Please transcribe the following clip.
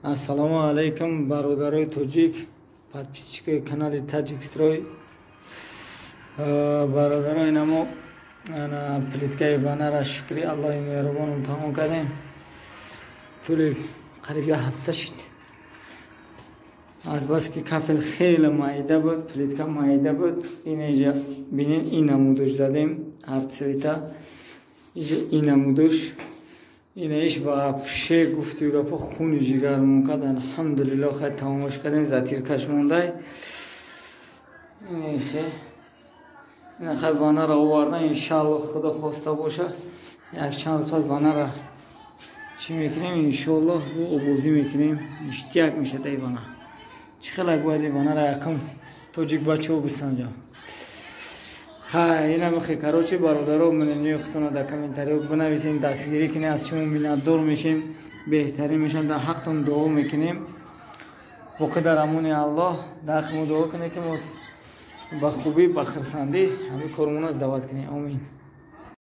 Ассалому алайкум, бародарои тоҷик, подписчикои канали Таҷикстрой. Бародаро, инамо ана плиткаи ванара, шукри Аллоҳи меҳрубоном, тамом кардем. Тӯли қариб як ҳафта шид. Азбаски кафел хеле майда буд, плитка майда буд, инеҷа бинен, ин намудуш задем, ҳар цвета, ин намудуш, инаиш вообще, гуфту гапо, хуни ҷигармон кард. Алҳамдулилло, хай, тамомош кардем, затиркаш мондай. Инехе хай ванара овардан, иншаалло, худо хоста боша, як чанд рӯз пас ванара чӣ мекунем, иншоалло, обозӣ мекунем. Ништяк мешад ай вана. Чӣ хелак бояд и ванара якум тоҷик бачаҳо бисанҷам. Хай, инамихе, короче, бародаро, мнение худтона дар комментариҳо бинависен, дастгирӣ кунед, аз шумо миннатдор мешем, беҳтарин мешам, дар ҳақтон дуо мекунем. Воқеъ дар амони Аллоҳ. Дар ҳаққи мо дуо кунед, ки мо ба хубӣ, ба хирсандӣ ҳамин кормона даъват кунем. Омин.